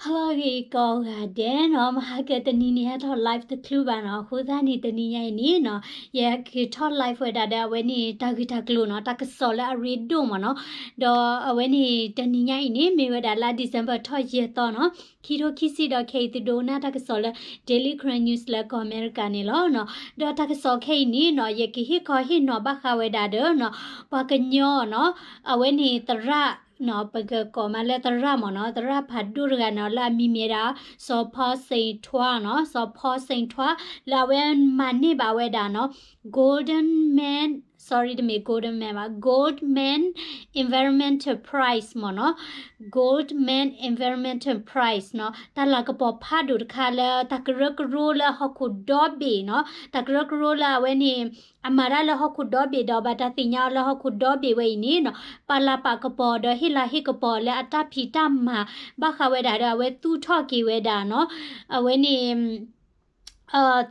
ဟါလၢအဂ့ၤကိးဂၤဒဲးနီၤ, မဟါကတနံၤန့ၣ် ဟဲထီၣ် live တချုးဘၣ်နီၤ, အဃိသတးန့ၣ် တနံၤညါအံၤန့ၣ်နီၤ, ယကထီၣ် live ဝဲဒၣ်ဒီးအဝဲန့ၣ် တၢ်ဂ့ၢ်တၢ်ကျိၤနီၤ, တၢ်ကစီၣ်လၢအရ့ဒိၣ်မ့ၢ်နီၤ, ဒီးအဝဲန့ၣ် တနံၤညါအံၤန့ၣ် မ့ၢ်ဝဲဒၣ်လါ December ထီၣ်ယဲၢ်သီနီၤ, ခံထိခံဆံဒီးခဲအံၤသုဒိကနၣ်တၢ်ကစီၣ်လၢ Daily Karen News လၢကီၢ်အမဲရကၤန့ၣ်လီၤနီၤ, ဒီးတၢ်ကစီၣ်ခဲအံၤန့ၣ်နီၤ, ယကဟ့ၣ်ခီဟ့ၣ်နီၤဘၣ်ဃးဝဲဒၣ်ဒီးနီၤ, ပှၤကညီနီၤ, အဝဲန့ၣ်သရၣ် နီၤ, ပကကိးမးလၢသရၣ်မ့ၢ်နီၤ, သရၣ်ဖးဒိၣ်တဂၤနီၤ, လၢအမံၤမ့ၢ်ဒၣ် စီၤဖီစ့ၣ်ထွါနီၤ, စီၤဖီစ့ၣ်ထွါ, လၢအဝဲမၤန့ၢ်ဘၣ်ဝဲဒၣ်နီၤ, Golden Man, sorry တမ့ၢ် Golden Man ဘၣ်, Goldman Environmental Prize မ့ၢ်နီၤ, Goldman Environmental Prize နီၤ, တၢ်လၤကပီၤဖးဒိၣ်တခါလၢ တၢ်ကရၢကရိလၢဟီၣ်ခိၣ်ဒီဘ့ၣ်နီၤ, တၢ်ကရၢကရိလၢအဝဲန့ၣ် အမၤတၢ်လၢဟီၣ်ခိၣ်ဒီဘ့ၣ်ဒီးဘၣ်တၢ်သ့ၣ်ညါအီၤလၢဟီၣ်ခိၣ်ဒီဘ့ၣ်ဝဲအံၤန့ၣ်နီၤ, ပာ်လၤပာ်ကပီၤဒီးဟ့ၣ်လၤဟ့ၣ်ကပီၤလၢအတၢ်ဖံးတၢ်မၤ ဘၣ်ဃးဝဲဒၣ်ဒီးအဝဲသူၣ်ထီၣ်က့ၤဝဲဒၣ်နီၤ, အဝဲန့ၣ်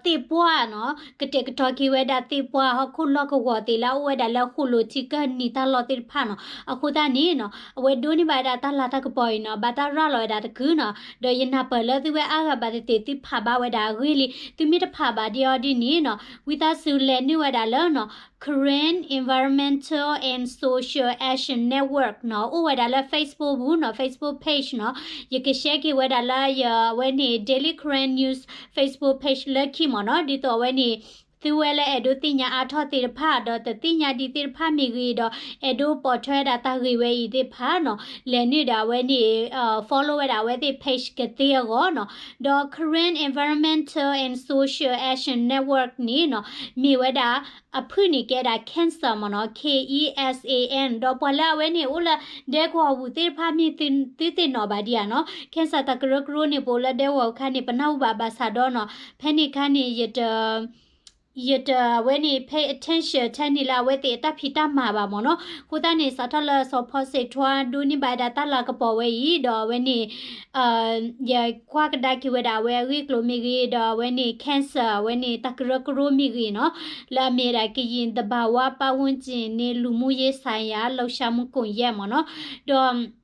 သ့ၣ်ပှၢ်နီၤ, ကတဲာ်ကတီၤက့ၤဝဲဒၣ်သ့ၣ်ပှၢ်ဟီၣ်ခိၣ်လီၢ်ကဝီၤသ့ၣ်လၢအအိၣ်ဝဲဒၣ်လၢဟီၣ်ခိၣ်လီၢ်ထံကၢၢ်နံၤတၢ်လီၢ်သ့ၣ်တဖၣ်နီၤ, အဃိသတးန့ၣ်နီၤ, အဝဲဒိးန့ၢ်ဘၣ်ဝဲဒၣ်တၢ်လၤတၢ်ကပီၤအံၤနီၤ, ဘၣ်တၢ်ရၤလီၤဝဲဒၣ်တကုနီၤ, ဒီးယနၢ်ပၢၢ်လၢသုဝဲအါဂၤဘၣ်သ့ၣ်သ့ၣ်သုဖးဘၣ်ဝဲဒၣ်အဂ့ၢ်လံ, သုမ့ၢ်တဖးဘၣ်ဒ်အီၤဒ်န့ၣ်နီၤ, ဝံသးစူၤလဲၤနုာ်ဝဲဒၣ်လၢနီၤ, Karen Environmental and Social Action Network နီၤ, အိၣ်ဝဲဒၣ်လၢ Facebook ပူၤနီၤ, Facebook page နီၤ, ယက share က့ၤဝဲဒၣ်လၢယဝဲန့ၣ် Daily Karen News Facebook page လၢခံမ့ၢ်နီၤ, ဒ်သိးအဝဲန့ၣ် သုဝဲလၢအဲၣ်ဒိးသ့ၣ်ညါအါထီၣ်သ့ၣ်တဖၣ် ဒီးတသ့ၣ်ညါဒံးသ့ၣ်တဖၣ်မ့ၢ်ဂ့ၤဒီး အဲၣ်ဒိးပိာ်ထွဲဝဲဒၣ်တၢ်ဂ့ၢ်ဝဲအံၤသ့ၣ်တဖၣ်နီၤ, လဲၤနုာ်ဒီးအဝဲန့ၣ် follow ဝဲဒၣ်အဝဲသ့ၣ် page ကသ့အဂီၢ်နီၤ, ဒီး Karen Environmental and Social Action Network န့ၣ်နီၤ, မ့ၢ်ဝဲဒၣ် အဖုၣ်န့ၣ်ကဲဒၣ် cancer မ့ၢ်နီၤ, K E S A N ဒီးပှၤလၢအဝဲန့ၣ်အိၣ်လၢဒဲကဝီၤပူၤသ့ၣ်တဖၣ်မ့ၢ်သုသ့ၣ်နီၣ်ဘၣ်ဒံးဧါနီၤ, cancer တၢ်ကရၢကရိန့ၣ် ပအိၣ်လၢဒဲကဝီၤအခါန့ၣ် ပနၢ်ဟူဘၣ်ဘၣ်ဆၣ်ဒီးနီၤ, ဖဲန့ၣ်အခါန့ၣ် ယတ ယတအဝဲန့ၣ် pay attention ထဲန့ၣ်လၢအဝဲသ့ၣ်အတၢ်ဖံးတၢ်မၤဘၣ်မ့ၢ်နီၤ, အဃိသတးန့ၣ် စးထီၣ်လၢစီၤဖီစ့ၣ်ထွါဒိးန့ၢ်ဘၣ်ဝဲဒၣ်တၢ်လၤကပီၤဝဲအံၤ ဒီးအဝဲန့ၣ် ယကွၢ်ကဒါက့ၤဝဲဒၣ်အဝဲအဂ့ၢ်အကျိၤမ့ၢ်ဂ့ၤ ဒီးအဝဲန့ၣ် cancer အဝဲန့ၣ် တၢ်ကရၢကရိမ့ၢ်ဂ့ၤနီၤ, လၢအမ့ၢ်ဝဲဒၣ် ကရင်သဘာဝပတ်ဝန်းကျင်နှင့်လူမှုရေးဆိုင်ရာလှုပ်ရှားမှုကွန်ရက် မ့ၢ်နီၤ, ဒီး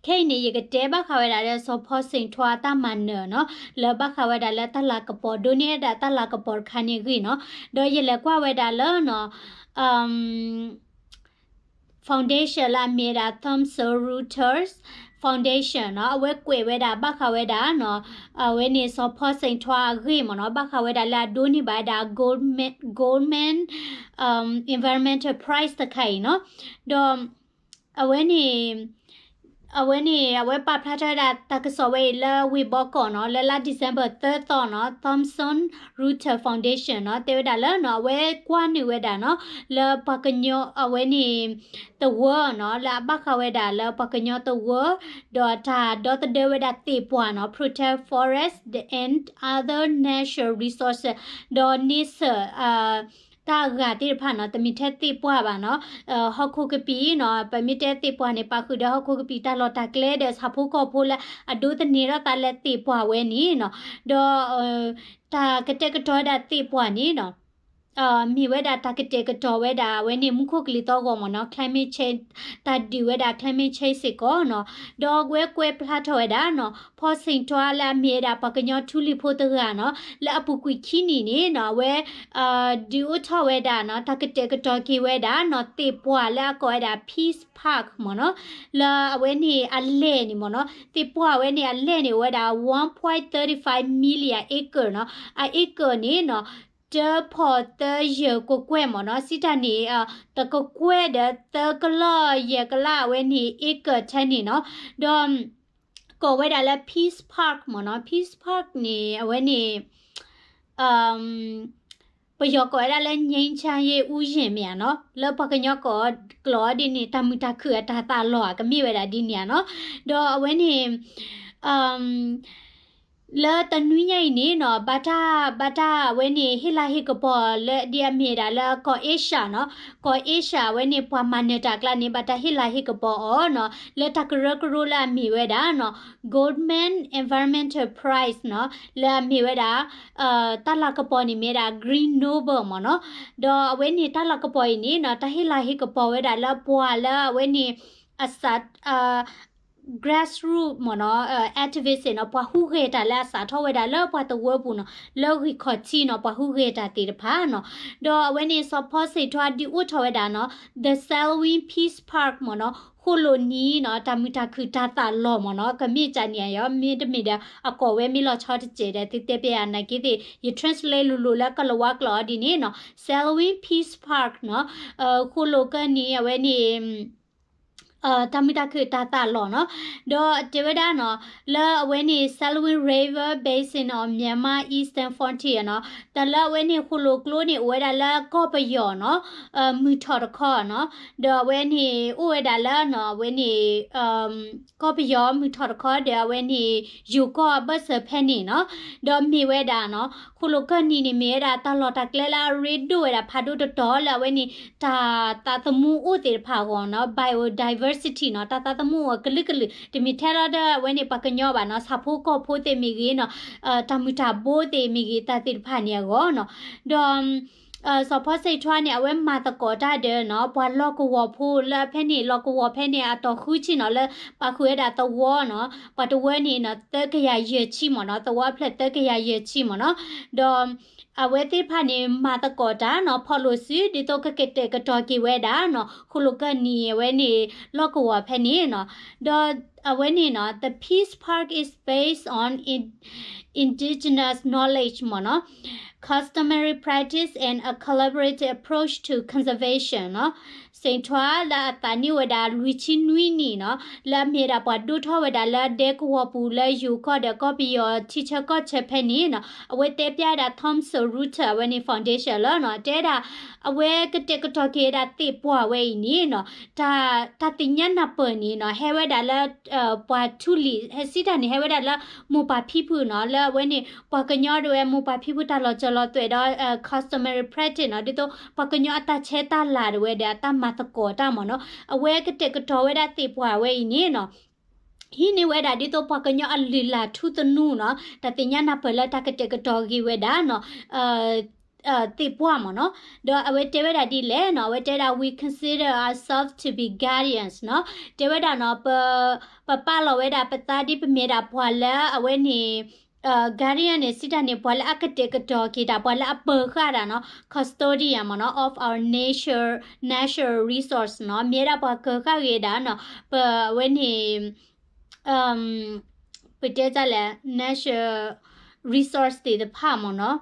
ခဲအံၤန့ၣ် ယကတဲဘၣ်ဃးဝဲဒၣ်လၢစီၤဖီစ့ၣ်ထွါအတၢ်မၤနၢၤနီၤ, လၢဘၣ်ဃးဝဲဒၣ်လၢတၢ်လၤကပီၤ ဒိးန့ၢ်ဝဲဒၣ်တၢ်လၤကပီၤတခါန့ၣ်အဂ့ၢ်နီၤ, ဒီးယလဲၤကွၢ်ဝဲဒၣ်လၢနီၤ foundation လၢအမ့ၢ်ဝဲဒၣ် Thomson Reuters Foundation နီၤ, အဝဲကွဲးဝဲဒၣ်ဘၣ်ဃးဝဲဒၣ်နီၤ, အဝဲန့ၣ်စီၤဖီစ့ၣ်ထွါအဂ့ၢ်မ့ၢ်နီၤ, ဘၣ်ဃးဝဲဒၣ်လၢအဒိးန့ၢ်ဘၣ်ဝဲဒၣ် Goldman, Goldman Environmental Prize တခါအံၤနီၤ, ဒီး အဝဲန့ၣ် အဝဲန့ၣ် အဝဲပာ်ဖျါထီၣ်ဝဲဒၣ်တၢ်ကစီၣ်ဝဲအံၤလၢဝ့ၢ်ဘီကီးနီၤ, လၢလါ December သၢသီနီၤ, Thomson Reuters Foundation နီၤ, တဲဝဲဒၣ်လၢနီၤ, အဝဲကွၢ်နုာ်ဝဲဒၣ်နီၤ, လၢပှၤကညီအဝဲန့ၣ် သဝၢနီၤ, လၢအဘၣ်ဃးဝဲဒၣ်လၢပှၤကညီသဝၢ, ဒီးတၢ်ဒီသဒၢဝဲဒၣ်သ့ၣ်ပှၢ်နီၤ, protect forest and other natural resources, ဒီးန့ဆၢၣ် တၢ်အဂၤသ့ၣ်တဖၣ်နီၤ, တမ့ၢ်ထဲသ့ၣ်ပှၢ်ဘၣ်နီၤ, ဟီၣ်ခိၣ်ကပံာ်နီၤ, ပမ့ၢ်တဲသ့ၣ်ပှၢ်န့ၣ် ပာ်ဃုာ်ဒီးဟီၣ်ခိၣ်ကပံာ်တၢ်လီၢ်တၢ်ကျဲဒီး ဆၣ်ဖိကီၢ်ဖိလၢအဒိးသန့ၤထီၣ်သးလၢသ့ၣ်ပှၢ်ဝဲန့ၣ်နီၤ, ဒီး တၢ်ကတဲာ်ကတီၤဝဲဒၣ်သ့ၣ်ပှၢ်န့ၣ်နီၤ မ့ၢ်ဝဲဒၣ်တၢ်ကတဲာ်ကတီၤဝဲဒၣ်အဝဲန့ၣ် မူခိၣ်ကလံၤသီၣ်ဂီၤမ့ၢ်နီၤ, climate change, တၢ်ဒုးဝဲဒၣ် climate change စ့ၢ်ကီးနီၤ, ဒီးအဝဲကွဲးဖျါထီၣ်ဝဲဒၣ်နီၤ, ဖီစ့ၣ်ထွါလၢအမ့ၢ်ဝဲဒၣ်ပှၤကညီထူလံၤဖိတဂၤနီၤ, လၢအပူၤကွံာ်ခံနံၣ်န့ၣ်နီၤ, အဝဲ ဒုးအိၣ်ထီၣ်ဝဲဒၣ်နီၤ, တၢ်ကတဲာ်ကတီၤက့ၤဝဲဒၣ်နီၤ, သ့ၣ်ပှၢ်လၢအကိးဝဲဒၣ် Peace Park မ့ၢ်နီၤ, လၢအဝဲန့ၣ်အလဲၢ်န့ၣ်မ့ၢ်နီၤ, သ့ၣ်ပှၢ်ဝဲန့ၣ်အလဲၢ်န့ၣ် အိၣ်ဝဲဒၣ် one point thirty five million acre နီၤ, အ acre န့ၣ်နီၤ, တၢဖီၣ်သၢယဲၢ်ကကွဲၢ်မ့ၢ်နီၤ, စံးတၢ်န့ၣ် တကကွဲၢ်ဒီးသၢကလီၢ်ယဲၢ်ကလးအဝဲန့ၣ် acre ထဲန့ၣ်နီၤ, ဒီး ကိးဝဲဒၣ်လၢ Peace Park မ့ၢ်နီၤ, Peace Park န့ၣ် အဝဲန့ၣ် ပယီၤကိးဝဲဒၣ်လၢ ငြိမ်းချမ်းရေးဥယျာဉ် မ့ၢ်ဧါနီၤ, လၢပှၤကညီကိးကျိာ်ဒ်န့ၣ် တၢ်မုာ်တၢ်ခုၣ်အတၢ်သးလီၢ် ကမ့ၢ်ဝဲဒၣ်ဒ်န့ၣ်ဧါနီၤ, ဒီးအဝဲန့ၣ် လၢတနွံညါအံၤန့ၣ်နီၤ, ဘၣ်တၢ် ဘၣ်တၢ်အဝဲန့ၣ် ဟ့ၣ်လၤဟ့ၣ်ကပီၤလၢဒ်အမ့ၢ်ဒၣ်လၢကီၢ်အ့ရှၢၣ်နီၤ, ကီၢ်အ့ရှၢၣ်အဝဲန့ၣ် ပှၤမၤနၢၤတၢ်ကျါန့ၣ် ဘၣ်တၢ်ဟ့ၣ်လၤဟ့ၣ်ကပီၤအီၤနီၤ, လၢတၢ်ကရၢကရိလၢအမ့ၢ်ဝဲဒၣ်နီၤ, Goldman Environmental Prize နီၤ, လၢအမ့ၢ်ဝဲဒၣ် တၢ်လၤကပီၤန့ၣ်မ့ၢ်ဝဲဒၣ် Green Nobel မ့ၢ်နီၤ, ဒီးအဝဲန့ၣ်တၢ်လၤကပီၤအံၤန့ၣ်နီၤ, တၢ်ဟ့ၣ်လၤဟ့ၣ်ကပီၤဝဲဒၣ်လၢပှၤလၢအဝဲန့ၣ် အစး grassroot မ့ၢ်နီၤ activist နီၤ ပှၤဟူးဂဲၤတၢ်လၢအစးထီၣ်ဝဲဒၣ်လၢပှၤသဝီပူၤနီၤ လၢဂံၢ်ခီၣ်ထံးနီၤ ပှၤဟူးဂဲၤတၢ်သ့ၣ်တဖၣ်နီၤ. ဒီးအဝဲန့ၣ်စီၤဖီစ့ၣ်ထွါဒုးအိၣ်ထီၣ်ဝဲဒၣ်နီၤ The Salween Peace Park မ့ၢ်နီၤ ဃိၣ်လိာ်နံၤနီၤ တၢ်မုာ်တၢ်ခုၣ်တၢ်သးလီၤမ့ၢ်နီၤ ကမ့ၢ်ကနံၤအံၤ မ့တမ့ၢ်ဒီး အကိးဝဲမ့ၢ်လီၤဆီတစဲးဒီး သုတဲပျဲယၤနာ်က့သ့ၣ် ယ translate လိၤလိၤလၢကလၤဝါကျိာ်အီၤဒ်န့ၣ်နီၤ Salween Peace Park နီၤ ဃိၣ်လိာ်ကၢၢ်နံၤအဝဲန့ၣ် တၢ်မုာ်တၢ်ခုၣ်တၢ်သးလီၤနီၤ. ဒီးတဲဝဲဒၣ်နီၤ လၢအဝဲန့ၣ် Salween River Basin of Myanmar Eastern Frontier နီၤ တၢ်လၢအဝဲန့ၣ်ဃိၣ်လိာ်ကျိန့ၣ် အိၣ်ဝဲဒၣ်လၢကီၢ်ပယီၤနီၤ မုၢ်ထီၣ်တခီနီၤ. ဒီးအဝဲန့ၣ်အိၣ်ဝဲဒၣ်လၢနီၤ အဝဲန့ၣ် ကီၢ်ပယီၤမုၢ်ထီၣ်တခီ ဒီးအဝဲန့ၣ် ယိၤကီၢ်အဘၢၣ်စၢၤဖဲန့ၣ်နီၤ. ဒီးမ့ၢ်ဝဲဒၣ်နီၤ ဃိၣ်လိာ်ကၢၢ်နံၤန့ၣ် မ့ၢ်ဝဲဒၣ်တၢ်လီၢ်တၢ်ကျဲလၢအရ့ဒိၣ်ဝဲဒၣ်ဖးဒိၣ်တတီၤလၢအဝဲန့ၣ် တၢ်သးသမူအိၣ်သ့ၣ်တဖၣ်အဂီၢ်နီၤ biodiversity နီၤ တၢ်သးသမူအကလုာ်ကလုာ် တမ့ၢ်ထဲလီၤဒီးအဝဲန့ၣ်ပှၤကညီဘၣ်နီၤ ဆၣ်ဖိကီၢ်ဖိသ့ၣ်မ့ၢ်ဂ့ၤနီၤ တၢ်မုၢ်တၢ်ဘိသ့ၣ်မ့ၢ်ဂ့ၤ တၢ်သ့ၣ်တဖၣ်န့ၣ်အဂီၢ်နီၤ. ဒီး စီၤဖီစ့ၣ်ထွါန့ၣ် အဝဲမၤသကိးတၢ်ဒီးနီၤ ပှၤလီၢ်ကဝီၤဖိလၢအဖဲန့ၣ် လီၢ်ကဝီၤဖဲန့ၣ် အတီၢ်ဃုဆံနီၤ လၢပာ်ဃုာ်ဝဲဒၣ်သဝီနီၤ ပှၤတဝၢန့ၣ်နီၤ သၢကယၤယဲၢ်ဆံမ့ၢ်နီၤ သဝီအဖျၢၣ်သၢကယၤယဲၢ်ဆံမ့ၢ်နီၤ. ဒီး အဝဲသ့ၣ်တဖၣ်န့ၣ် မၤသကိးတၢ်နီၤ ဖီၣ်လိာ်စု ဒ်သိးကကတဲာ်ကတီၤက့ၤဝဲဒၣ်နီၤ ဃိၣ်လိာ်ကၢၢ်နံၤအဝဲန့ၣ် လီၢ်ကဝီၤဖဲန့ၣ်နီၤ. ဒီးအဝဲန့ၣ်နီၤ The Peace Park is based on in- indigenous knowledge မ့ၢ်နီၤ customary practice and a collaborative approach to conservation နီၤ. စ့ၣ်ထွါလၢအသးနံၣ်ဝဲဒၣ်လွံၢ်ဆံနွံနံၣ်နီၤ လၢအမ့ၢ်ဒၣ်ပှၤဒိၣ်ထီၣ်ဝဲဒၣ်လၢဒဲကဝီၤပူၤလၢယိၤကီၢ်ဒီးကီၢ်ပယီၤ ထံဆၢကီၢ်ဆၢဖဲန့ၣ်နီၤ အဝဲတဲပျဲဒၣ် Thomson Reuters အဝဲန့ၣ် foundation လၢနီၤ တဲဒၣ် အဝဲကတဲာ်ကတီၤက့ၤဝဲဒၣ်သ့ၣ်ပှၢ်ဝဲအံၤန့ၣ်နီၤ တၢ် တၢ်သ့ၣ်ညါနၢ်ပၢၢ်န့ၣ်နီၤ ဟဲဝဲဒၣ်လၢ ပှၤထူလံၤ ဟဲစံးတၢ်န့ၣ် ဟဲဝဲဒၣ်လၢမိၢ်ပၢ်ဖံဖုနီၤ လၢအဝဲန့ၣ် ပှၤကညီဒၣ်ဝဲမိၢ်ပၢ်ဖံဖုတၢ်လီၤစၢၤလီၤသွဲၣ်ဒီး customary practice နီၤ ဒ်သိးပှၤကညီအတၢ်ဆဲးတၢ်လၤဒၣ်ဝဲဒီးအတၢ်မၤသကိးတၢ်မ့ၢ်နီၤ အဝဲကတဲာ်ကတီၤဝဲဒၣ်သ့ၣ်ပှၢ်ဝဲအံၤန့ၣ်နီၤ ဟံးန့ၢ်ဝဲဒၣ်ဒ်သိးပှၤကညီအလုၢ်အလၢ်ထူသနူနီၤ တၢ်သ့ၣ်ညါနၢ်ပၢၢ်လၢတၢ်ကတဲာ်ကတီၤက့ၤဝဲဒၣ်နီၤ သ့ၣ်ပှၢ်မ့ၢ်နီၤ. ဒီးအဝဲတဲဝဲဒၣ်ဒ်လဲၣ်နီၤ အဝဲတဲဒၣ် we consider ourselves to be guardians နီၤ တဲဝဲဒၣ်နီၤ ပ ပပာ်လီၤဝဲဒၣ်ပသးဒ်ပမ့ၢ်ဒၣ်ပှၤလၢအဝဲန့ၣ် guardian န့ၣ် စံးတၢ်န့ၣ် ပှၤလၢအကတဲာ်ကတီၤက့ၤတၢ် ပှၤလၢအပၢၤဃာ်တၢ်နီၤ custodian မ့ၢ်နီၤ of our nature natural resource နီၤ မ့ၢ်ဝဲဒၣ်ပှၤကၢၤဃာ်ဂ့ၤဒၣ်နီၤ ပဝဲန့ၣ် ပတဲတၢ်လဲၣ် natural resource သ့ၣ်တဖၣ်မ့ၢ်နီၤ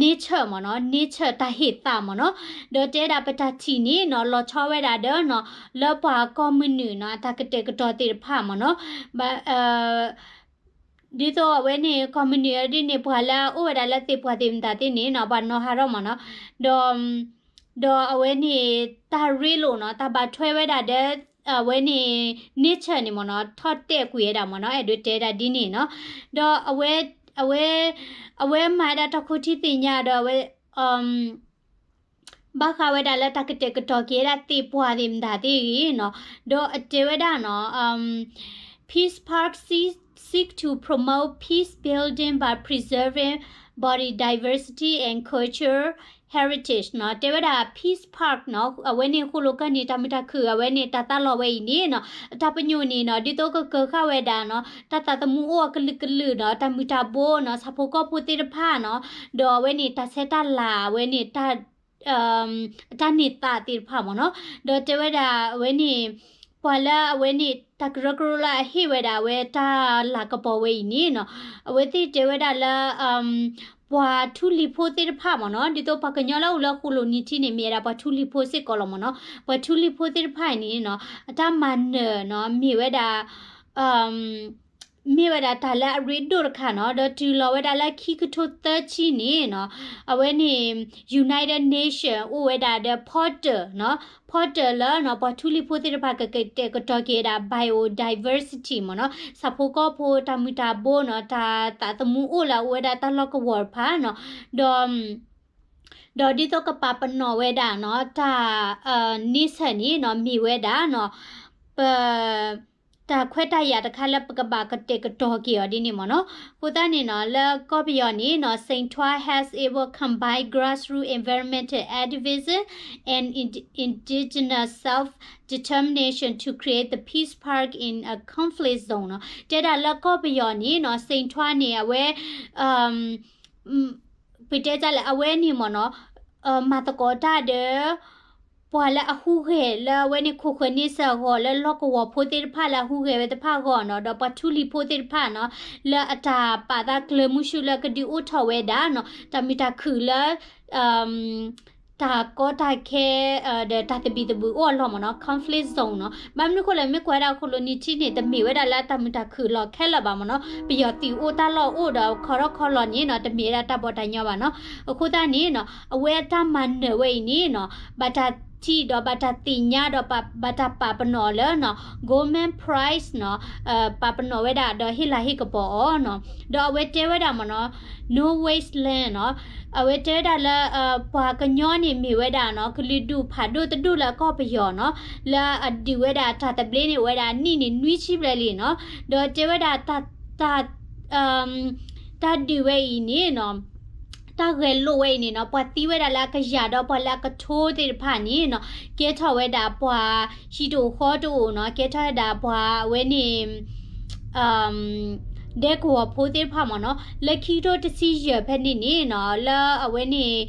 nature မ့ၢ်နီၤ nature တၢ်ဟ့ၣ်သးမ့ၢ်နီၤ ဒီးတဲဒၣ်ပတၢ်ထံၣ်န့ၣ်နီၤ လီၤဆီဝဲဒၣ်ဒီးနီၤ လၢပှၤကီၢ်မုၢ်နုာ်နီၤ အတၢ်ကတဲာ်ကတီၤသ့ၣ်တဖၣ်မ့ၢ်နီၤ ဘၣ် ဒ်သိးအဝဲန့ၣ် ကီၢ်မုၢ်နုာ်ဒ်န့ၣ် ပှၤလၢအအိၣ်ဝဲဒၣ်လၢသ့ၣ်ပှၢ်သ့ၣ်မတၤသ့ၣ်န့ၣ်နီၤ ပှၤနီၤဟးထီၣ်မ့ၢ်နီၤ ဒီး ဒီးအဝဲန့ၣ် တၢ်ရ့လိာ်နီၤ တၢ်ဘၣ်ထွဲဝဲဒၣ်ဒီး အဝဲန့ၣ် nature န့ၣ်မ့ၢ်နီၤ ထီၣ်တဲာ်ကွံာ်ဝဲဒၣ်မ့ၢ်နီၤ အဲၣ်ဒိးတဲဒၣ်ဒ်န့ၣ်နီၤ ဒီးအဝဲ အဝဲ အဝဲမၤဝဲဒၣ်တၢ်ခူၣ်ထံသ့ၣ်ညါဒီးအဝဲ ဘၣ်ဃးဝဲဒၣ်လၢတၢ်ကတဲာ်ကတီၤက့ၤဝဲဒၣ်သ့ၣ်ပှၢ်သ့ၣ်မတၤသ့ၣ်ဂ့ၤနီၤ ဒီးအတဲဝဲဒၣ်နီၤ Peace Park seek seek to promote peace building by preserving biodiversity and culture heritage နီၤ တဲဝဲဒၣ် Peace Park နီၤ အဝဲန့ၣ်ဃိၣ်လိာ်ကၢၢ်နံၤတၢ်မုာ်တၢ်ခုၣ် အဝဲန့ၣ်တၢ်သးလီၤဝဲအံၤန့ၣ်နီၤ အတၢ်ပညိၣ်န့ၣ်နီၤ ဒ်သိးကကၢၤဃာ်ဝဲဒၣ်နီၤ တၢ်သးသမူအိၣ်အကလုာ်ကလုာ်နီၤ တၢ်မုာ်တၢ်ဘိနီၤ ဆၣ်ဖိကီၢ်ဖိသ့ၣ်တဖၣ်နီၤ ဒီးအဝဲန့ၣ်တၢ်ဆဲးတၢ်လၤ အဝဲန့ၣ် တၢ်န့ၢ်သးသ့ၣ်တဖၣ်မ့ၢ်နီၤ ဒီးတဲဝဲဒၣ်အဝဲန့ၣ် ပှၤလၢအဝဲန့ၣ် တၢ်ကရၢကရိလၢအဟ့ၣ်ဝဲဒၣ်အဝဲတၢ်လၤကပီၤဝဲအံၤန့ၣ်နီၤ အဝဲသ့ၣ်တဲဝဲဒၣ်လၢ ပှၤထူလံၤဖိသ့ၣ်တဖၣ်မ့ၢ်နီၤ ဒ်သိးပှၤကညီလၢအအိၣ်လၢဃိၣ်လိာ်နံၤထံန့ၣ် မ့ၢ်ဝဲဒၣ်ပှၤထူလံၤဖိစ့ၢ်ကီးလီၤမ့ၢ်နီၤ ပှၤထူလံၤဖိသ့ၣ်တဖၣ်အံၤန့ၣ်နီၤ အတၢ်မၤနၢၤနီၤ မ့ၢ်ဝဲဒၣ် မ့ၢ်ဝဲဒၣ်တၢ်လၢအရ့ဒိၣ်တခါနီၤ ဒီးတုၤလီၤဝဲဒၣ်လၢခံကထိသၢဆံန့ၣ်နီၤ အဝဲန့ၣ် United Nation အိၣ်ဝဲဒၣ်ဒီး Portal နီၤ Portal လၢနီၤ ပှၤထူလံၤဖိသ့ၣ်တဖၣ်ကကတဲာ်ကတီၤက့ၤဝဲဒၣ် biodiversity မ့ၢ်နီၤ ဆၣ်ဖိကီၢ်ဖိတၢ်မုာ်တၢ်ဘိနီၤ တၢ်သးသမူအိၣ်လၢအအိၣ်ဝဲဒၣ်တၢ်လီၢ်ကဝီၤတဖၣ်နီၤ ဒီး ဒီးဒ်သိးကပာ်ပနီၣ်ဝဲဒၣ်နီၤ တၢ် န့ဆၢၣ်န့ၣ်နီၤ မ့ၢ်ဝဲဒၣ်နီၤ ပ တၢ်ခွဲးတၢ်ယာ်တခါလၢပကဘၣ်ကတဲာ်ကတီၤက့ၤအီၤဒ်န့ၣ်မ့ၢ်နီၤ. အဃိသတးန့ၣ်နီၤ လၢကီၢ်ပယီၤန့ၣ်နီၤ Saint Toit has able combined grassroots environmental activism and ind- indigenous self-determination to create the peace park in a conflict zone နီၤ. တဲဒၣ်လၢကီၢ်ပယီၤန့ၣ်နီၤ Saint Toit န့ၣ် အဝဲ ပတဲတၢ်လၢအဝဲန့ၣ်မ့ၢ်နီၤ မၤသကိးတၢ်ဒီး ပှၤလၢအဟူးဂဲၤလၢအဝဲန့ၣ် ခိၣ်ဃၢၤန့ဆၢၣ်အဂီၢ်လၢလီၢ်ကဝီၤဖိသ့ၣ်တဖၣ်လၢအဟူးဂဲၤဝဲတဖၣ်အဂီၢ်နီၤ ဒီးပှၤထူလံၤဖိသ့ၣ်တဖၣ်နီၤ လၢအတၢ်ပာ်သးကျၢၤမုၢ်ဆူၣ်လၢကဒုးအိၣ်ထီၣ်ဝဲဒၣ်နီၤ တၢ်မုာ်တၢ်ခုၣ်လၢ တၢ်ကီတၢ်ခဲ ဒီးတၢ်သဘံၣ်သဘုၣ်အိၣ်အလီၢ်မ့ၢ်နီၤ conflict zone နီၤ. ဘၣ်မနုၤအဃိလဲၣ် မ့ၢ်ကွၢ်ဝဲဒၣ်ခိၣ်လိၤနံၤထံန့ၣ် တမ့ၢ်ဝဲဒၣ်လၢတၢ်မုာ်တၢ်ခုၣ်လီၢ်ခဲလၢာ်ဘၣ်မ့ၢ်နီၤ ပယီၤသုးအိၣ်တၢ်လီၢ်အိၣ်ဒီးခီထီၣ်ခီလီၤန့ၣ်နီၤ တမ့ၢ်ဝဲဒၣ်တၢ်ဘီၣ်တၢ်ညီဘၣ်နီၤ. အဃိသတးန့ၣ်နီၤ အဝဲအတၢ်မၤနၢၤဝဲအံၤန့ၣ်နီၤ ဘၣ်တၢ်ထံၣ်ဒီးဘၣ်တၢ်သ့ၣ်ညါဒီး ဘၣ်တၢ်ပာ်ပနီၣ်လၢနီၤ Goldman Prize နီၤ ပာ်ပနီၣ်ဝဲဒၣ်ဒီးဟ့ၣ်လၤဟ့ၣ်ကပီၤအီၤနီၤ. ဒီးအဝဲတဲဝဲဒၣ်မ့ၢ်နီၤ No Waste Land နီၤ အဝဲတဲဝဲဒၣ်လၢ ပှၤကညီန့ၣ်မ့ၢ်ဝဲဒၣ်နီၤ ကလုာ်ဒူၣ်ဖးဒိၣ်တဒူၣ်လၢကီၢ်ပယီၤနီၤ လၢအဒုးဝဲဒၣ်တၢ်သဘျ့န့ၣ် အိၣ်ဝဲဒၣ်အနံၣ်န့ၣ် နွံဆံဘျဲၣ်လံနီၤ. ဒီးတဲဝဲဒၣ် တၢ် တၢ်ဒုးဝဲအံၤန့ၣ်နီၤ တၢ်ဂဲၤလိာ်ဝဲအံၤန့ၣ်နီၤ ပှၤသံဝဲဒၣ်လၢအကယၤဒီးပှၤလၢအကထိသ့ၣ်တဖၣ်န့ၣ်နီၤ ကဲထီၣ်ဝဲဒၣ်ပှၤဟံၣ်တအိၣ်ဃီတအိၣ်နီၤ ကဲထီၣ်ဝဲဒၣ်ပှၤအဝဲန့ၣ် ဒဲကဝီၤဖိသ့ၣ်တဖၣ်မ့ၢ်နီၤ လၢခံကထိတဆံယဲၢ်ဖဲန့ၣ်န့ၣ်နီၤ လၢအဝဲန့ၣ်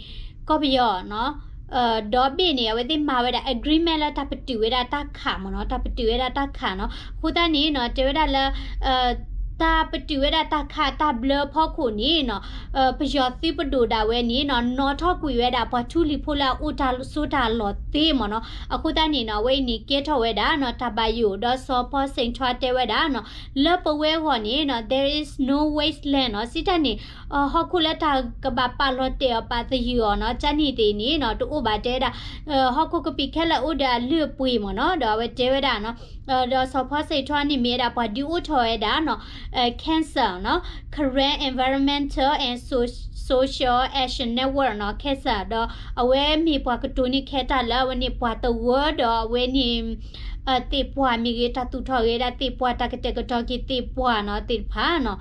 ကီၢ်ပယီၤနီၤ ဒီဘ့ၣ်န့ၣ် အဝဲသ့ၣ်မၤဝဲဒၣ် agreement လၢတၢ်ပတုာ်ဝဲဒၣ်တၢ်ခးမ့ၢ်နီၤ တၢ်ပတုာ်ဝဲဒၣ်တၢ်ခးနီၤ. အဃိသတးန့ၣ်နီၤ တဲဝဲဒၣ်လၢ တၢ်ပတုာ်ဝဲဒၣ်တၢ်ခးတၢ်ဘျၢဖီခိၣ်န့ၣ်နီၤ ပယီၤသုးပဒိၣ်ဒၣ်ဝဲန့ၣ်နီၤ နီၣ်ထီၣ်ကွံာ်ဝဲဒၣ်ပှၤထူလံၤဖိလၢအအိၣ်တၢ်စိတၢ်လီၤသ့မ့ၢ်နီၤ. အဃိသတးန့ၣ်နီၤ အဝဲအံၤန့ၣ်ကဲထီၣ်ဝဲဒၣ်နီၤ တၢ်ဘၣ်ယိၣ် ဒီးစီၤဖီစ့ၣ်ထွါတဲဝဲဒၣ်နီၤ လၢပဝဲအဂီၢ်န့ၣ်နီၤ there is no wasteland နီၤ စံးတၢ်န့ၣ် ဟီၣ်ခိၣ်လၢတၢ်ကဘၣ်ပာ်လီၤတဲာ်အီၤပာ်သယုၢ်အီၤနီၤ ကန့ၣ်သ့ၣ်န့ၣ်နီၤ တအိၣ်ဘၣ်တဲဝဲဒၣ် ဟီၣ်ခိၣ်ကပံာ်ခဲလၢာ်အိၣ်ဒီးအလုၢ်အပှ့ၤမ့ၢ်နီၤ ဒီးအဝဲတဲဝဲဒၣ်နီၤ ဒီးစီၤဖီစ့ၣ်ထွါန့ၣ်မ့ၢ်ဝဲဒၣ်ပှၤဒုးအိၣ်ထီၣ်ဝဲဒၣ်နီၤ CANSER နီၤ Karen Environmental and So- Social Action Network နီၤ CANSER ဒီးအဝဲမ့ၢ်ပှၤကတိၤန့ၢ်ခဲတၢ်လၢအဝဲန့ၣ်ပှၤသဝီဒီးအဝဲန့ၣ် သ့ၣ်ပှၢ်မ့ၢ်ဂ့ၤ တၢ်သူၣ်ထီၣ်ဂ့ၤဒၣ်သ့ၣ်ပှၢ် တၢ်ကတဲာ်ကတီၤက့ၤသ့ၣ်ပှၢ်နီၤ သ့ၣ်တဖၣ်နီၤ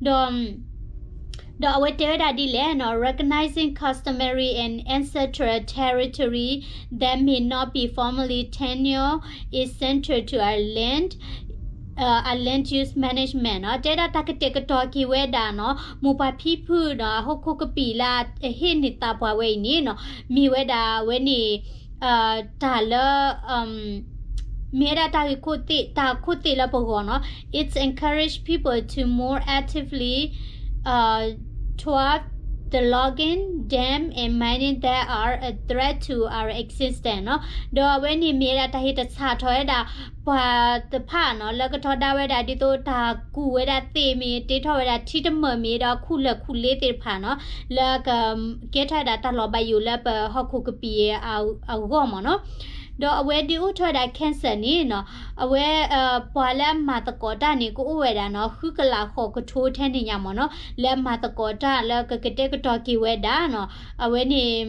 ဒီး ဒီးအဝဲတဲဝဲဒၣ်ဒ်လဲၣ်နီၤ recognizing customary and ancestral territory that may not be formally tenure is central to our land, uh, our land use management နီၤ တဲဒၣ်တၢ်ကတဲာ်ကတီၤက့ၤဝဲဒၣ်နီၤ မိၢ်ပှၢ်ဖံဖုနီၤ အဟီၣ်ခိၣ်ကပံာ်လၢအဟ့ၣ်န့ၢ်သးပှၢ်ဝဲအံၤန့ၣ်နီၤ မ့ၢ်ဝဲဒၣ်အဝဲန့ၣ် တၢ်လၢ မ့ၢ်ဝဲဒၣ်တၢ်ဂ့ၢ်ခိၣ်သ့ၣ် တၢ်ခိၣ်သ့ၣ်လၢပဂီၢ်နီၤ it's encourage people to more actively uh, toward the logging, dam and mining that are a threat to our existence နီၤ ဒီးအဝဲန့ၣ်မ့ၢ်ဝဲဒၣ်တၢ်ဟ့ၣ်တၢ်ဆၣ်ထီၣ်ဝဲဒၣ် ပှၤတဖၣ်နီၤ လၢကထီဒါဝဲဒၣ်ဒ်သိးတၢ်ကူၣ်ဝဲဒၣ်သ့ၣ်မ့ၢ် တ့ထီၣ်ဝဲဒၣ်ထံတမၢၢ်မ့ၢ် ဒီးခူၣ်လၢၢ်ခူၣ်လ့သ့ၣ်တဖၣ်နီၤ လၢက ကဲထီၣ်ဝဲဒၣ်တၢ်လီၤဘၣ်ယိၣ်လၢပဟီၣ်ခိၣ်ကပံာ်အဂီၢ်မ့ၢ်နီၤ ဒီးအဝဲဒုးအိၣ်ထီၣ်ဝဲဒၣ် cancer န့ၣ်နီၤ အဝဲ ပှၤလၢအမၤသကိးတၢ်န့ၣ် ကအိၣ်ဝဲဒၣ်နီၤ ဃုကလးဃိးကထိထဲန့ၣ်ညါမ့ၢ်နီၤ လၢအမၤသကိးတၢ်လၢကကတဲာ်ကတီၤက့ၤဝဲဒၣ်နီၤ အဝဲန့ၣ်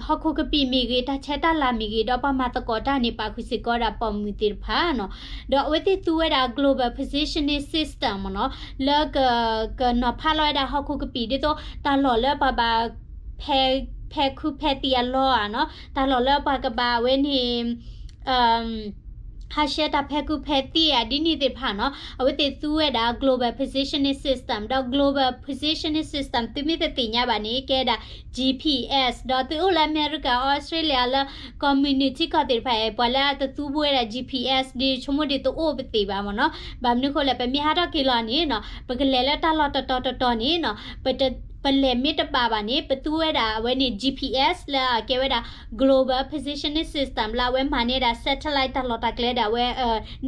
ဟီၣ်ခိၣ်ကပံာ်မ့ၢ်ဂ့ၤ တၢ်ဆဲးတၢ်လၤမ့ၢ်ဂ့ၤ ဒီးပှၤမၤသကိးတၢ်န့ၣ် ပာ်ဃုာ်စ့ၢ်ကီးဒၣ်ပိာ်မုၣ်သ့ၣ်တဖၣ်နီၤ ဒီးအဝဲသ့ၣ်သူဝဲဒၣ် global positioning system မ့ၢ်နီၤ လၢက ကနီၤဖးလီၤဝဲဒၣ်ဟီၣ်ခိၣ်ကပံာ် ဒ်သိးတၢ်လီၢ်လၢပှၤဘၣ် ဖဲ ဖဲခုဖဲသံအလီၢ်ဧါနီၤ တၢ်လီၢ်လၢပှၤကဘၣ်ဝဲန့ၣ် ဟးဆှဲတၢ်ဖဲခုဖဲသံဧါ ဒ်န့ၣ်သ့ၣ်တဖၣ်နီၤ အဝဲသ့ၣ်သူဝဲဒၣ် global positioning system ဒီး global positioning system သုမ့ၢ်တသ့ၣ်ညါဘၣ်န့ၣ် ကဲဒၣ် G P S ဒီးသုအိၣ်လၢအမဲရကၤ အီစထြ့လယါလၢ community ကီၢ်သ့ၣ်တဖၣ် ပှၤလၢတသူဝဲဒၣ် G P S ဒ်ဆိကမိၣ်ဒ်တအိၣ်ပသ့ၣ်ဘၣ်မ့ၢ်နီၤ ဘၣ်မနုၤဃိလဲၣ် ပမ့ၢ်ဟးထီၣ်က့ၤလီၤန့ၣ်နီၤ ပကလဲၤလၢတၢ်လီၢ်တတီၤတတီၤန့ၣ်နီၤ ပလဲၤမ့ၢ်တဘၣ်ဘၣ်န့ၣ် ပသူဝဲဒၣ်အဝဲန့ၣ် G P S လၢအကဲဝဲဒၣ် global positioning system လၢအဝဲမၤန့ၢ်ဒၣ် satellite တၢ်လီၢ်တၢ်ကျဲဒီးအဝဲ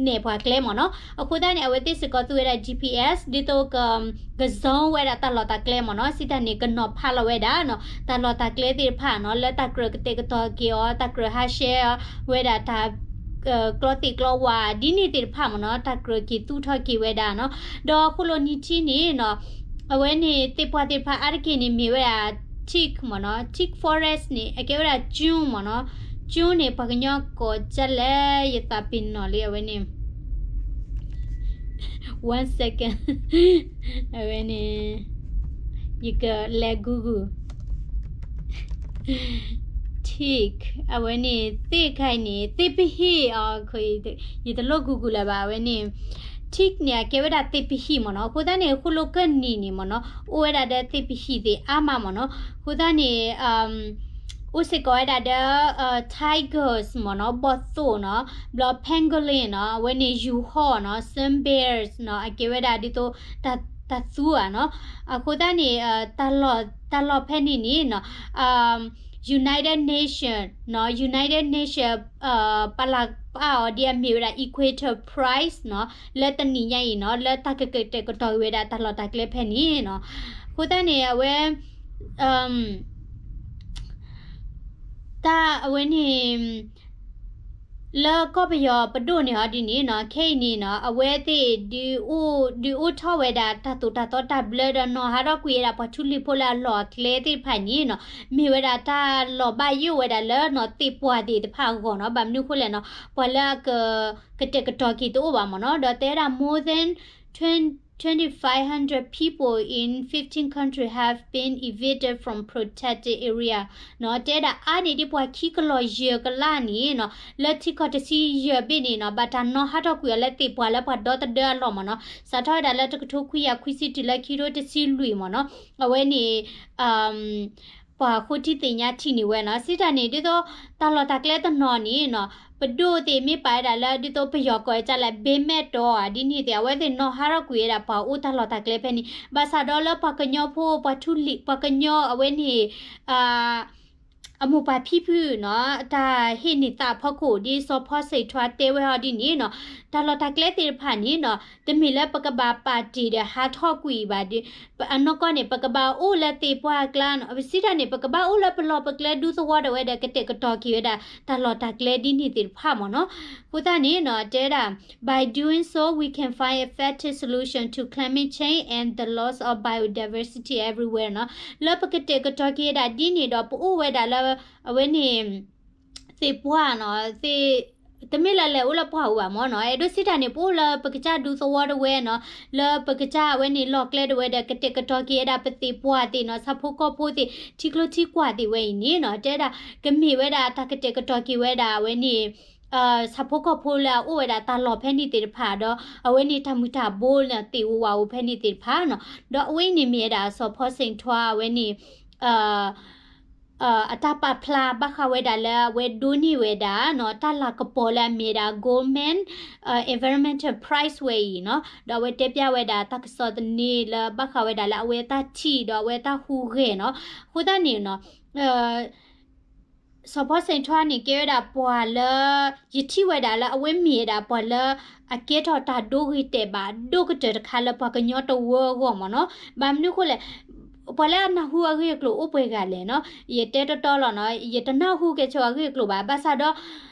နဲၣ်ပှၤကျဲမ့ၢ်နီၤ အဃိသတးန့ၣ် အဝဲသ့ၣ်စ့ၢ်ကီးသူဝဲဒၣ် G P S ဒ်သိးက က zone ဝဲဒၣ်တၢ်လီၢ်တၢ်ကျဲမ့ၢ်နီၤ စံးတၢ်န့ၣ် ကနီၤဖးလီၤဝဲဒၣ်နီၤ တၢ်လီၢ်တၢ်ကျဲသ့ၣ်တဖၣ်နီၤ လၢတၢ်ကြၢးကတဲာ်ကတီၤက့ၤအီၤ တၢ်ကြၢးဟးဆှဲအီၤဝဲဒၣ်တၢ် ကျီသ့ၣ်ကျီဝါ ဒ်န့ၣ်သ့ၣ်တဖၣ်မ့ၢ်နီၤ တၢ်ကြၢးက့ၤသူၣ်ထီၣ်က့ၤဝဲဒၣ်နီၤ ဒီးဃိၣ်လိာ်နံၤထံန့ၣ်နီၤ အဝဲန့ၣ်သ့ၣ်ပှၢ်သ့ၣ်တဖၣ်အါတက့ၢ်န့ၣ် မ့ၢ်ဝဲဒၣ် teak မ့ၢ်နီၤ teak forest န့ၣ် အကဲဝဲဒၣ် ကျိုင်း မ့ၢ်နီၤ ကျိုင်း န့ၣ် ပှၤကညီကိးဒ်လဲၣ် ယသးပ့ၤနီၣ်လံအဝဲန့ၣ် one second. အဝဲန့ၣ် ယကလဲၤ Google tick အဝဲန့ၣ် သ့ၣ်ခါအံၤန့ၣ် သ့ၣ်ပဟံၣ်အီၤ ယတလိၣ် Google လၢၤဘၣ် အဝဲန့ၣ် tick န့ၣ် အကဲဝဲဒၣ်သ့ၣ်ပဟံၣ်မ့ၢ်နီၤ. အဃိသတးန့ၣ် ဃိၣ်လိာ်ကၢၢ်နံၤန့ၣ်မ့ၢ်နီၤ အိၣ်ဝဲဒၣ်ဒီးသ့ၣ်ပဟံၣ်သ့ၣ်အါမးမ့ၢ်နီၤ. အဃိသတးန့ၣ် အိၣ်စ့ၢ်ကီးဝဲဒၣ်ဒီး tigers မ့ၢ်နီၤ ဘီၣ်သိၣ်နီၤ ဘျီ pangolin နီၤ အဝဲန့ၣ် ယူၤဟီၣ်နီၤ sun bears နီၤ အကဲဝဲဒၣ်ဒ်သိး တၤသူဧါနီၤ. အဃိသတးန့ၣ် တၢ်လီၢ်ဖဲန့ၣ်န့ၣ်နီၤ United Nation နီၤ United Nation ပာ်လၤပာ်အီၤဒ်အမ့ၢ်ဝဲဒၣ် Equator Prize နီၤ လၢတနံၤညါအံၤနီၤ လၢတၢ်ကကတဲာ်ကတီၤက့ၤဝဲဒၣ်တၢ်လီၢ်တၢ်ကျဲဖဲန့ၣ်နီၤ. အဃိသတးန့ၣ် အဝဲ တၢ်အဝဲန့ၣ် လၢကီၢ်ပယီၤပဒိၣ်န့ၣ်ဟီဒ်န့ၣ်နီၤ ခဲအံၤန့ၣ်နီၤ အဝဲသ့ၣ်ဒုးအိၣ်ထီၣ်ဝဲဒၣ်တၢ်သိၣ်တၢ်သီတၢ်ဘျၢဒီးနီၤဟးထီၣ်ကွံာ်ဝဲဒၣ်ပှၤထူလံၤဖိလၢအလီၢ်အကျဲသ့ၣ်တဖၣ်န့ၣ်နီၤ မ့ၢ်ဝဲဒၣ်တၢ်လီၤဘၣ်ယိၣ်ဝဲဒၣ်လၢနီၤသ့ၣ်ပှၢ်သ့ၣ်တဖၣ်အဂီၢ်နီၤ. ဘၣ်မနုၤအဃိလဲၣ်နီၤ ပှၤလၢအက ကတဲာ်ကတီၤက့ၤတအိၣ်ဘၣ်မ့ၢ်နီၤ ဒီးတဲဝဲဒၣ် more than twenty-five hundred people in fifteen countries have been evicted from protected area နီၤ တဲဝဲဒၣ်အါန့ၢ်ဒ်ပှၤခံကလီၢ်ယဲၢ်ကလးန့ၣ်နီၤ လၢထံကီၢ်တဆံယဲၢ်ဘ့ၣ်န့ၣ်နီၤ ဘၣ်တၢ်နီၤဟးထီၣ်ကွံာ်အီၤလၢသ့ၣ်ပှၢ်လၢပှၤဒီသဒၢအလီၢ်မ့ၢ်နီၤ စးထီၣ်ဝဲဒၣ်လၢတကထိခွံကယၤခွံဆံတုၤလၢခံကထိတဆံလွံၢ်မ့ၢ်နီၤ အဝဲန့ၣ် ပှၤဃိထံသ့ၣ်ညါထံၣ်န့ၢ်ဝဲနီၤ စံးတၢ်န့ၣ် ဒ်သိးတၢ်လီၢ်တၢ်ကျဲတနီၤန့ၣ်နီၤ ပဒိၣ်သ့ၣ်မ့ၢ်ပာ်ဝဲဒၣ်လၢ ဒ်သိးပယီၤကိးဝဲဒ်လၢ ဘ့မဲာ်တီၤ ဒ်န့ၣ်သ့ၣ် အဝဲသ့ၣ်နီၤဟးထီၣ်ကွံာ်ဝဲဒၣ်ပှၤအိၣ်တၢ်လီၢ်တၢ်ကျဲဖဲန့ၣ် ဘၣ်ဆၣ်ဒီးလၢပှၤကညီဖိ ပှၤထူလံၤ ပှၤကညီအဝဲန့ၣ် အမိၢ်ပၢ်ဖံဖုနီၤ တၢ်ဟ့ၣ်န့ၢ်သးအဖီခိၣ် ဒ်စီၤဖီစ့ၣ်ထွါတဲဝဲဟီဒ်န့ၣ်နီၤ တၢ်လီၢ်တၢ်ကျဲသ့ၣ်တဖၣ်န့ၣ်နီၤ တမ့ၢ်လၢပကဘၣ်ပာ်တ့ၢ်ဒီးဟးထီၣ်ကွံာ်ဘၣ်ဒီး အနီၢ်ကီၢ်န့ၣ် ပကဘၣ်အိၣ်လၢသ့ၣ်ပှၢ်အကျါနီၤ ပစံးတၢ်န့ၣ် ပကဘၣ်အိၣ်လၢပလီၢ်ပကျဲဒူသဝီဒၣ်ဝဲဒီး ကတဲာ်ကတီၤက့ၤဝဲဒၣ်တၢ်လီၢ်တၢ်ကျဲဒ်န့ၣ်သ့ၣ်တဖၣ်မ့ၢ်နီၤ အဃိသတးန့ၣ်နီၤ တဲဝဲဒၣ် by doing so we can find effective solution to climate change and the loss of biodiversity everywhere နီၤ လၢပကတဲာ်ကတီၤက့ၤဝဲဒၣ်ဒ်န့ၣ်ဒီး ပအိၣ်ဝဲဒၣ်လၢ အဝဲန့ၣ် သ့ၣ်ပှၢ်နီၤ တမ့ၢ်လၢလဲၤအိၣ်လၢပှၢ်ပူၤဘၣ်မ့ၢ်နီၤ အဲၣ်ဒိးစံးတၢ်န့ၣ် ပအိၣ်လၢပကစၢ်ဒူသဝီဒၣ်ဝဲနီၤ လၢပကစၢ်အဝဲန့ၣ်လီၢ်ကျဲဒၣ်ဝဲဒီး ကတဲာ်ကတီၤက့ၤဝဲဒၣ်ပသ့ၣ်ပှၢ်သ့ၣ်နီၤ ဆၣ်ဖိကီၢ်ဖိသ့ၣ် ထံကျိထံကွၢ်သ့ၣ်ဝဲအံၤန့ၣ်နီၤ တဲဒၣ် ကမ့ၢ်ဝဲဒၣ်တၢ်ကတဲာ်ကတီၤက့ၤဝဲဒၣ်အဝဲန့ၣ် ဆၣ်ဖိကီၢ်ဖိလၢအအိၣ်ဝဲဒၣ်တၢ်လီၢ်ဖဲန့ၣ်သ့ၣ်တဖၣ်ဒီး အဝဲန့ၣ်တၢ်မုၢ်တၢ်ဘိလၢသ့ၣ်ဧိၤဝၣ်ဧိၤဖဲန့ၣ်သ့ၣ်တဖၣ်နီၤ ဒီးအဝဲအံၤန့ၣ်မ့ၢ်ဝဲဒၣ် စီၤဖီစ့ၣ်ထွါအဝဲန့ၣ် အတၢ်ပာ်ဖျါဘၣ်ဃးဝဲဒၣ်လၢအဝဲဒိးန့ၢ်ဝဲဒၣ်နီၤ တၢ်လၤကပီၤလၢအမ့ၢ်ဝဲဒၣ် Goldman Environmental Prize ဝဲအံၤနီၤ ဒီးအဝဲတဲဖျါဝဲဒၣ်တၢ်ကစီၣ်သန့လၢဘၣ်ဃးဝဲဒၣ်လၢအဝဲတၢ်ထံၣ်ဒီးအဝဲတၢ်ဟူးဂဲၤနီၤ အဃိသတးန့ၣ်နီၤ စီၤဖီစ့ၣ်ထွါန့ၣ် ကဲဝဲဒၣ်ပှၤလၢ ယထံၣ်ဝဲဒၣ်လၢအဝဲမ့ၢ်ဝဲဒၣ်ပှၤလၢ အကဲထီၣ်တၢ်ဒိဂ့ၤတဲာ်ဘၣ်ဒိၣ်ကတၢၢ်တခါလၢပှၤကညီတဝၢအဂီၢ်မ့ၢ်နီၤ ဘၣ်မနုၤအဃိလဲၣ် ပှၤလၢအနၢ်ဟူအဂ့ၢ်အကျိၤအိၣ်ပှဲၤဂၤလဲၣ်နီၤ ယတဲတီတီလီၤနီၤ ယတနၢ်ဟူကဲဆိအဂ့ၢ်အကျိၤဘၣ် ဘၣ်ဆၣ်ဒီး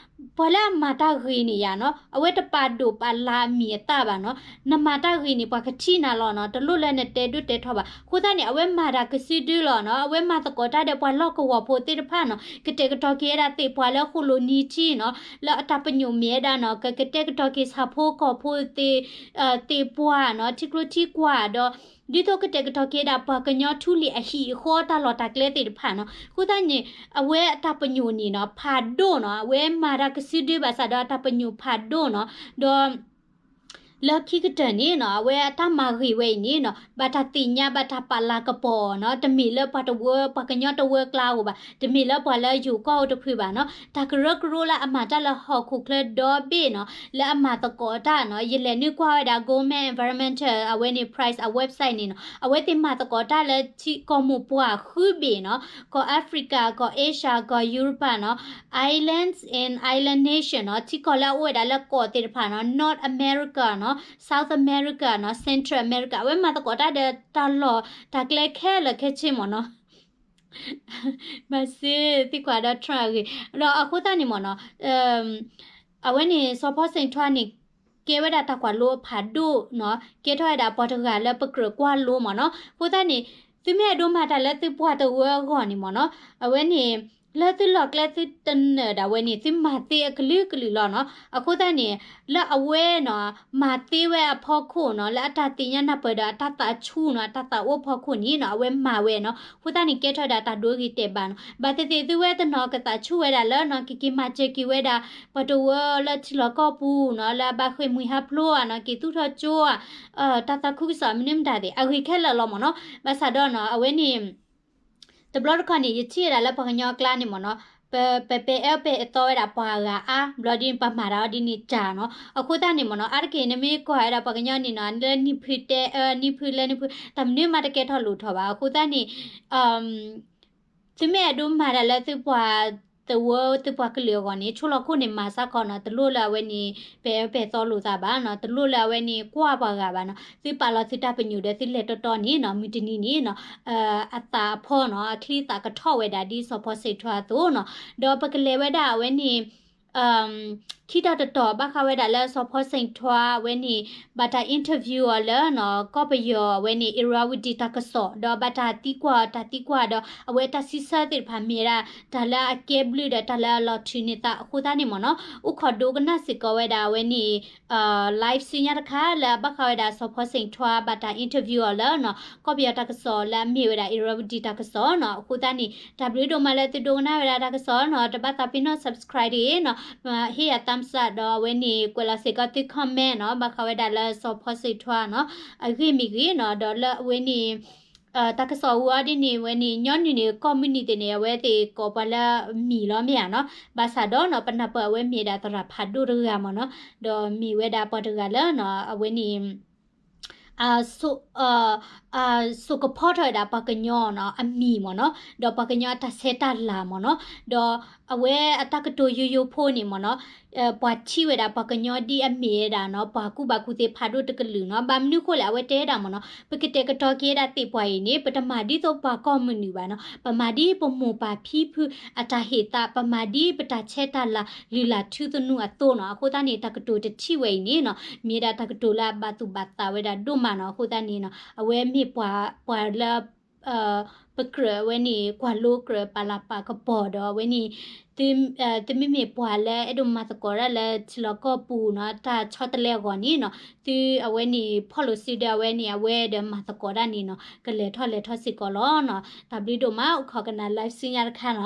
ပှၤလၢအမၤတၢ်ဂ့ၤန့ၣ်ယါနီၤ အဝဲတပာ်ဒိၣ်ပာ်လၤအမံၤအသၣ်ဘၣ်နီၤ နမၤတၢ်ဂ့ၤန့ၣ် ပှၤကထံၣ်နၤလီၤနီၤ တလိၣ်လၢနတဲဒိၣ်တဲထီဘၣ် အဃိသတးန့ၣ် အဝဲမၤတၢ်ကစုဒုလီၤနီၤ အဝဲမၤသကိးတၢ်ဒီးပှၤလီၢ်ကဝီၤဖိသ့ၣ်တဖၣ်နီၤ ကတဲာ်ကတီၤက့ၤဝဲဒၣ်သ့ၣ်ပှၢ်လၢဃိၣ်လိၤနံၤထံနီၤ လၢအတၢ်ပညိၣ်မ့ၢ်ဝဲဒၣ်နီၤ ကကတဲာ်ကတီၤက့ၤဆၣ်ဖိကီၢ်ဖိသ့ၣ် သ့ၣ်ပှၢ်နီၤ ထံကျိထံကွၢ်ဒီး ဒ်သိးကတဲာ်ကတီၤက့ၤဝဲဒၣ်ပှၤကညီထူလံၤအဟံၣ်အဃီတၢ်လီၢ်တၢ်ကျဲသ့ၣ်တဖၣ်နီၤ အဃိသတးန့ၣ် အဝဲအတၢ်ပညိၣ်န့ၣ်နီၤ ဖးဒိၣ်နီၤ အဝဲမၤတၢ်ကစုဒုဘၣ်ဆၣ်ဒီးအတၢ်ပညိၣ်ဖးဒိၣ်နီၤ ဒီး လၢခံကတၢၢ်န့ၣ်နီၤ အဝဲအတၢ်မၤဂ့ၤဝဲအံၤန့ၣ်နီၤ ဘၣ်တၢ်သ့ၣ်ညါဘၣ်တၢ်ပာ်လၤကပီၤနီၤ တမ့ၢ်လၢပှၤတဝၢ ပှၤကညီတဝၢကျါဧိၤဘၣ် တမ့ၢ်လၢပှၤလၢယိၤကီၢ်အိၣ်တဖုဘၣ်နီၤ တၢ်ကရၢကရိလၢအမၤတၢ်လၢဟီၣ်ခိၣ်ချၢဒီဘ့ၣ်နီၤ လၢအမၤသကိးတၢ်နီၤ ယလဲၤနုာ်ကွၢ်ဝဲဒၣ် Goldman Environmental အဝဲန့ၣ် Prize အ website န့ၣ်နီၤ အဝဲသ့ၣ်မၤသကိးတၢ်လၢထံကီၢ်မိၢ်ပှၢ်ဃုဘ့ၣ်နီၤ ကီၢ် Africa ကီၢ် Asia ကီၢ် Europa နီၤ Islands and Island Nation နီၤ ထံကီၢ်လၢအအိၣ်ဝဲဒၣ်လၢကီၢ်သ့ၣ်တဖၣ်နီၤ North America နီၤ South America နီၤ Central America အဝဲမၤသကိးတၢ်ဒီးတၢ်လီၢ်တၢ်ကျဲခဲလၢာ်ခဲဆ့မ့ၢ်နီၤ ဘၣ်စ့သံကွၢ်ဒီး Trump အဂ့ၢ် ဒီးအဃိသတးန့ၣ်မ့ၢ်နီၤ အဝဲန့ၣ် စီၤဖီစ့ၣ်ထွါန့ၣ် ကဲဝဲဒၣ်တၢ်ကွၢ်လိအဖးဒိၣ်နီၤ ကဲထီၣ်ဝဲဒၣ်ပှၤတဂၤလၢပကြၢးကွၢ်လိမ့ၢ်နီၤ အဃိသတးန့ၣ် သုမ့ၢ်အဲၣ်ဒိးမၤတၢ်လၢသုပှၤတဝၢအဂီၢ်န့ၣ်မ့ၢ်နီၤ အဝဲန့ၣ် လၢသုလီၢ်ကျဲသုတနၢၤဒၣ်ဝဲန့ၣ် သုမၤသ့အကလုာ်ကလုာ်လီၤနီၤ. အဃိသတးန့ၣ် လၢအဝဲနီၤ မၤသ့ဝဲအဖီခိၣ်နီၤ လၢအတၢ်သ့ၣ်ညါနၢ်ပၢၢ်ဒီးအတၢ်သးဆူၣ်နီၤ အတၢ်သးအိၣ်ဖီခိၣ်န့ၣ်နီၤ အဝဲမၤဝဲနီၤ. အဃိသတးန့ၣ် ကဲထီၣ်ဝဲဒၣ်တၢ်ဒိဂ့ၤတဲာ်ဘၣ်နီၤ. ဘၣ်သ့ၣ်သ့ၣ်သုဝဲတနီၤကသးဆူၣ်ဝဲဒၣ်လၢနီၤ ကက့ၤမၤစၢၤက့ၤဝဲဒၣ် ပှၤတဝၢလၢထံလီၢ်ကီၢ်ပူၤနီၤ လၢအဘၣ်ဃ့ၢ်မှံဟးဖျိးဧါနီၤ က့ၤသူၣ်ထီၣ်ကၠိဧါ တၢ်သးခုကစီၣ်မနုၤမတၤသ့ၣ် အဂ့ၤခဲလၢာ်လီၤမ့ၢ်နီၤ. ဘၣ်ဆၣ်ဒီးနီၤ အဝဲန့ၣ် တဘျီတခီၣ်န့ၣ် ယထံၣ်ဝဲဒၣ်လၢပှၤကညီအကျါန့ၣ်မ့ၢ်နီၤ ပ ပပဲာ်အၢပဲာ်သီဝဲဒၣ်ပှၤဂၤအါ ဘျီဒ်န့ၣ် ပမၤတၢ်အီၤဒ်န့ၣ်တၢ်နီၤ. အဃိသတးန့ၣ်မ့ၢ်နီၤ အါတက့ၢ်နမ့ၢ်ကွၢ်ဝဲဒၣ်ပှၤကညီန့ၣ်နီၤ လၢနံၣ်ဖုတဲအၢ နံၣ်ဖုလၢနံၣ်ဖု တၢ်မနုၤမးတကဲထီၣ်လိၣ်ထီၣ်ဘၣ်. အဃိသတးန့ၣ် သုမ့ၢ်အဲၣ်ဒိးမၤတၢ်လၢသုပှၤသဝီ သုပှၤကလုာ်အဂီၢ်န့ၣ် ဆိလီၤခိၣ်န့ၣ်မၤစ့ၢ်ကီးနီၤ. တလိၣ်လၢအဝဲန့ၣ် ပဲာ်အၢပဲာ်သီလိာ်သးဘၣ်နီၤ. တလိၣ်လၢအဝဲန့ၣ် ကွၢ်ပှၤဂၤဘၣ်နီၤ. သုပာ်လီၤသုတၢ်ပညိၣ်ဒီးသုလဲၤတီတီန့ၣ်နီၤ မုၢ်တနံၤန့ၣ်နီၤ အသးအဖီနီၤ အချံအသးကထီၣ်ဝဲဒၣ်ဒ်စီၤဖီစ့ၣ်ထွါအသိးနီၤ. ဒီးပကလဲၤဝဲဒၣ်အဝဲန့ၣ် ခံတီၤတတီၤ ဘၣ်ဃးဝဲဒၣ်လၢစီၤဖီစ့ၣ်ထွါအဝဲန့ၣ် ဘၣ်တၢ် interview အီၤလၢနီၤ ကီၢ်ပယီၤအဝဲန့ၣ် Irrawaddy တၢ်ကစီၣ် ဒီးဘၣ်တၢ်သံကွၢ်အီၤ တၢ်သံကွၢ်ဒီး အဝဲတၢ်စံးဆၢသ့ၣ်တဖၣ်မ့ၢ်ဝဲဒၣ် တၢ်လၢအကဲဘျုးဒီးတၢ်လၢအလီၤထုးန့ၢ်သးအဃိသတးန့ၣ်မ့ၢ်နီၤ အိၣ်ခိးဒိကနၣ်စ့ၢ်ကီးဝဲဒၣ်အဝဲန့ၣ် live ဆူညါတခါ လၢအဘၣ်ဃးဝဲဒၣ်စီၤဖီစ့ၣ်ထွါ ဘၣ်တၢ် interview အီၤလၢနီၤ ကီၢ်ပယီၤတၢ်ကစီၣ်လၢအမ့ၢ်ဝဲဒၣ် Irrawaddy တၢ်ကစီၣ်နီၤ. အဃိသတးန့ၣ် တၢ်ဘျုးဒိၣ်မးလၢသုဒိကနၣ်ဝဲဒၣ်တၢ်ကစီၣ်နီၤ. တဘၣ်သးပ့ၤနီၣ် subscribe တဂ့ၤနီၤ ဟ့ၣ်ယၤ thumbs up ဒီးအဝဲန့ၣ် ကွဲးလီၤစ့ၢ်ကီးသု comment နီၤ ဘၣ်ဃးဝဲဒၣ်လၢစီၤဖီစ့ၣ်ထွါနီၤ အဂ့ၢ်မ့ၢ်ဂ့ၤနီၤ ဒီးလၢအဝဲန့ၣ် တၢ်ကစီၣ်အူအီၤဒ်န့ၣ် အဝဲန့ၣ် ညီနုၢ်န့ၣ် ကီၢ်မုၢ်နံၤသ့ၣ်န့ၣ် အဝဲသ့ၣ်ကိးပှၤလၢအမံၤလီၤမ့ၢ်ဧါနီၤ. ဘၣ်ဆၣ်ဒီးနီၤ ပနၢ်ပၢၢ်အဝဲမ့ၢ်ဒၣ်သရၣ်ဖးဒိၣ်တဂၤမ့ၢ်နီၤ ဒီးမ့ၢ်ဝဲဒၣ်ပှၤတဂၤလၢနီၤ အဝဲန့ၣ် စိာ်ကဖီထီၣ်ဝဲဒၣ်ပှၤကညီနီၤ အမံၤမ့ၢ်နီၤ ဒီးပှၤကညီအတၢ်ဆဲးတၢ်လၤမ့ၢ်နီၤ ဒီးအဝဲအတၢ်ကတိၤယိယိဖိန့ၣ်မ့ၢ်နီၤ ပှၤထံၣ်ဝဲဒၣ်ပှၤကညီဒ်အမ့ၢ်ဝဲဒၣ်နီၤ ပှၤကူၣ်ဘၣ်ကူၣ်သ့ဖးဒိၣ်တကလုာ်နီၤ. ဘၣ်မနုၤဃိလဲၣ် အဝဲတဲဝဲဒၣ်မ့ၢ်နီၤ ပကတဲာ်ကတီၤက့ၤဝဲဒၣ်သ့ၣ်ပှၢ်အံၤန့ၣ် ပတမၤဒ်သိးပှၤကီၢ်မုၢ်နုာ်ဘၣ်နီၤ ပမၤဒ်ပမိၢ်ပၢ်ဖံဖုအတၢ်ဟ့ၣ်သး ပမၤဒ်ပတၢ်ဆဲးတၢ်လၤလုၢ်လၢ်ထူသနူအသိးနီၤ. အဃိသတးန့ၣ် တၢ်ကတိၤတထံၣ်ဝဲအံၤန့ၣ်နီၤ မ့ၢ်ဝဲဒၣ်တၢ်ကတိၤလၢအဘၣ်သူၣ်ဘၣ်သးဝဲဒၣ်ဒိၣ်မးနီၤ. အဃိသတးန့ၣ်နီၤ အဝဲမ့ၢ်ပှၤ ပှၤလၢ ပကြၢးအဝဲန့ၣ် ကွၢ်လိကြၢးပာ်လၤပာ်ကပီၤဒီးအဝဲန့ၣ် သုမ့မ့ၢ်ပှၤလၢအဲၣ်ဒိးမၤသကိးတၢ်လၢထံလီၢ်ကီၢ်ပူၤနီၤ တၢ်ဆီတလဲအဂီၢ်န့ၣ်နီၤ သုအဝဲန့ၣ် follow စုဒီးအဝဲန့ၣ် အဝဲဒီးမၤသကိးတၢ်န့ၣ်နီၤ ကလဲၤထီၣ်လဲၤထီၣ်စ့ၢ်ကီးလီၤနီၤ. တၢ်ဘျုးဒိၣ်မး အိၣ်ခိးကနၣ် live ဆူညါတခါနီၤ.